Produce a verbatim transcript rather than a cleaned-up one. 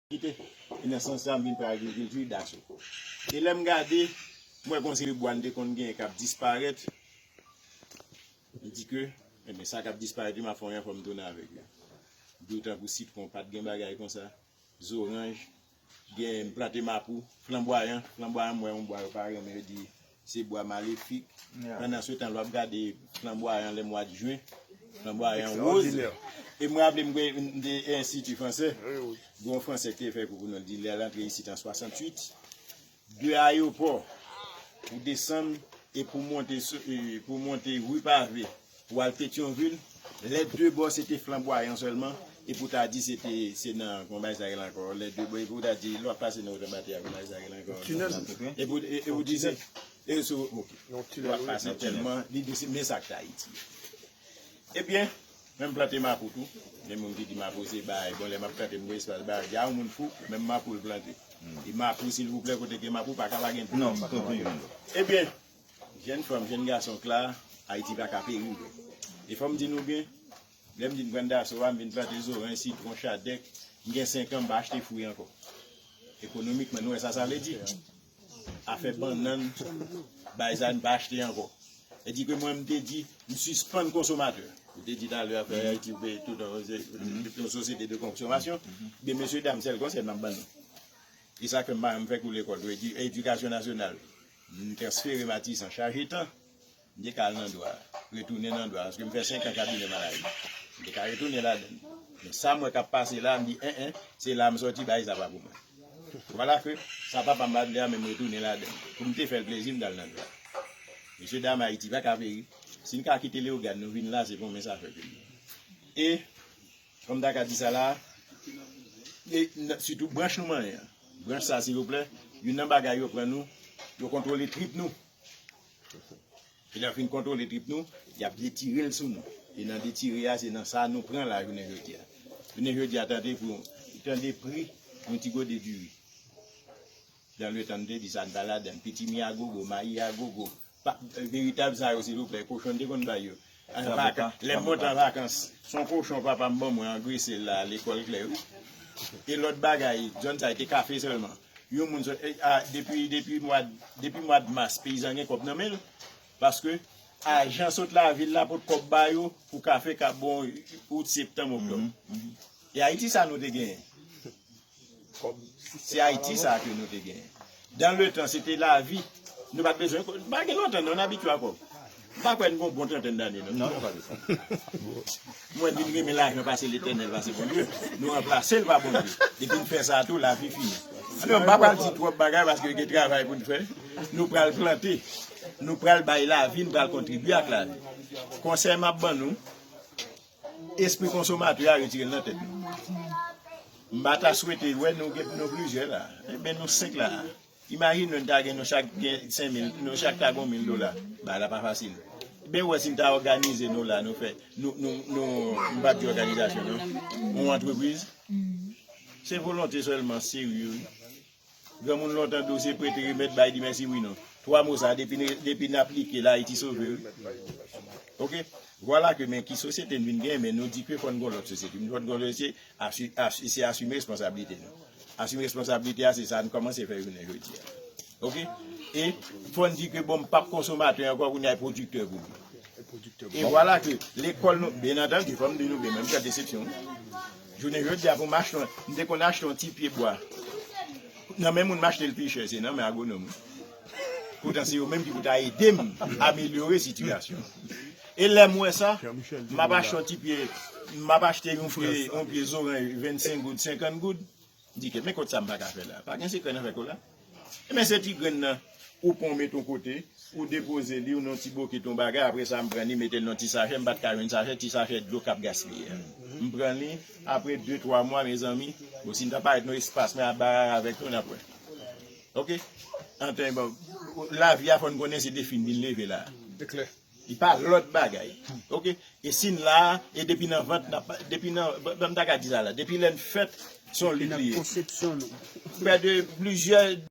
kite. E nan sans sa, m vin fè agrikilti daso. E lè m gade, m wè gon seri bwa n te konn genyen k ap disparèt. M di ke, enben, sa k ap disparèt yo, m ap fè yon efò m tounen avèk yo. Dlo tankou sitwon, pa t gen bagay konsa. Zoranj, gen, m plante mapou, flanbwayan. Flanbwayan, m wè yon bwa yo pa renmen, yo di se bwa malefik. Pandansetan, lè w ap gade flanbwayan lè mwa de jen, flanbwayan woz. E mwen raple m gen de enstiti fransè. Gen yon fransè ki te fè kou pou nou, li di lè l antre isit an swasanntuit, de ayewopò pou desann e pou monte, pou monte ri Pave pou al Petyonvil, lè de bò se te flanbwayan sèlman, e pou ta di se te, se nan, kòman bagay sa rele ankò, lè de bò, e pou ta di, lè w ap pase nan Wotan Batè a, kòman bagay sa rele ankò. Tinèl. E pou, e, e pou di se, e sou, ok. Lè w ap pase tèlman, li di se, men sa k t Ayiti. Ebyen, men m plante mapou tou. Gen moun ki di mapou se bay, bon, lè m ap plante, m gen espas bay, di a yon moun fou, menm mapou l plante. E mapou, silvouplè, kote gen mapou, pa ka pa gen dlo. Non, pa ka pa gen dlo. Ebyen, jèn fanm, jèn gason k la, Ayiti pa ka peri vre. E fò m di nou byen, lè m di m pran daso a, m vin plante zoranj, sitwon, chadèk, m gen senk an, m pa achte fwi ankò. Ekonomikman, nou wè sa sa vle di? Afè bannann, bay sa, n pa achte ankò. E di ke mwen, m te di, m sispann konsomatè. Ou te di talè afè Ayiti, ou peye tout an, se yon sosyete de konsomasyon. Byen, mesye dam, sèl konsèy m ap ban nou. E sa ke m pa janm fè kou lekòl, tou, edi-, edikasyon nasyonal. M transfere Matisan, chaje tan. M te ka al nan dwa, retounen nan dwa, paske m fè senk an kabinè maladi. M te ka retounen ladan l. Men sa m wè k ap pase la, m di, en, en, se la m sòti, bagay sa pa pou mwen. Vwala ke sa papa m pa t vle a, men m retounen ladan l. Pou m te fè l plezi, m t al nan dwa. Mesye dam, Ayiti pa ka peri. Si n ka kite Leyogàn, nou vin la, se pou men sa fè ke nou. E, kòm m ta ka di sa la, e, n-, sitou branch nou manyen an. Branch sa, silvouplè, youn nan bagay yo pran nou, yo kontwole trip nou. E lè yo fin kontwole trip nou, y ap detire l sou nou. E nan detire a, se nan sa nou pran la jounen jodi a. Jounen jodi a, tande pou, tande pri yon ti gode diri. Dan letan, m te di sa, n pa ladan l. Pitimi a gogo, mayi a gogo. Pa, veritab sa yo, silvouplè, kochon n te konn bay yo. An vakans, lè m monte an vakans, se yon kochon papa m ban mwen, angrese l la, lekòl klè, wi. E lòt bagay, zòn sa yo te kafe sèlman. Yon moun sot, e, a, depi, depi mwa, depi mwa de mas, peyizan gen kòb nan men l. Paske ajan sot lavil la pot kòb ba yo pou kafe k ap bon out, septanm, oktòb. E Ayiti sa nou te genyen. Se Ayiti sa ke nou te genyen. Dan letan, se te lavi. Nou pa t bezwen, pa gen lontan non, n abitye a kòb. M pa kwè n gen yon bon trantèn dane non. Non, pa de sa. Mwen vin renmen lajan pase Letènèl, pase Bondye. Nou ranplase l pa Bondye. Depi n fè sa tou, lavi fini. Alò, m pa pral di twòp bagay paske gen travay pou n fè. Nou pral plante. Nou pral bay lavi, nou pral kontribye ak lavi. Konsèy m ap ban nou, espri konsomatè a, retire l nan tèt nou. M pa ta swete wè nou gen, nou plizyè la. Ebyen, nou senk la. Imajine nou ta gen, nou chak gen senk mil, nou chak ta gen mil dola. Bagay la pa fasil. Ebyen, ou wè si n ta òganize nou la, nou fè, nou, nou, nou, m pa di òganizasyon non, yon antrepriz. Se volonte sèlman, serye wi. Granmoun lontan di w se prete remèd, bay di mèsi wi non. Twa mo sa, depi n, depi n aplike l, Ayiti sove wi. Oke? Vwala ke men ki sosyete n vin genyen, men nou di ke fò n gen yon lòt sosyete. Fò n gen yon lòt sosyete, asi-, asi-, se asime responsablite nou. Asime responsablite a, se sa n kòmanse fè jounen jodi a. Oke? E fò n di ke bon, m p ap konsomatè ankò, kounye a e pwodiktè pou m. E vwala ke lekòl nou, byen antandi, fò m di nou byen, men m pran desepsyon. Jounen jodi a, pou m achte yon, m te konn achte yon ti pye bwa. Nan men moun m achte l pi chè, se nan men agwonòm wi. Poutan se yo menm ki pou ta ede m amelyore sitiyasyon. E lè m wè sa, m ap achte yon ti pye, m ap achte yon pye, yon pye zoranj vennsenk goud, senkant goud. Di ke, men kot sa m pa ka fè la? Pa gen sekrè nan fè kola. Ebyen, se ti grenn nan, ou pran w met yon kote, ou depoze li, ou nan yon ti bokit, yon bagay, apre sa, m pran li, mete l nan ti sachè, m pa t ka jwenn sachè, ti sachè dlo k ap gaspiye a. M pran li, apre de, twa mwa, mezanmi, bon, si m ta parèt nan espas mwen ap bagay avèk nou, n ap wè. Oke? Anten, bon, lavi a, fò n konnen se defi n vin leve la. Se klè. Li pa lòt bagay. Oke? E si n la a, e depi nan vant, n ap, depi nan, ban m ta ka di sa la, depi lè n fèt, se yon lit li ye. Konsepsyon nou. Prè de plizyè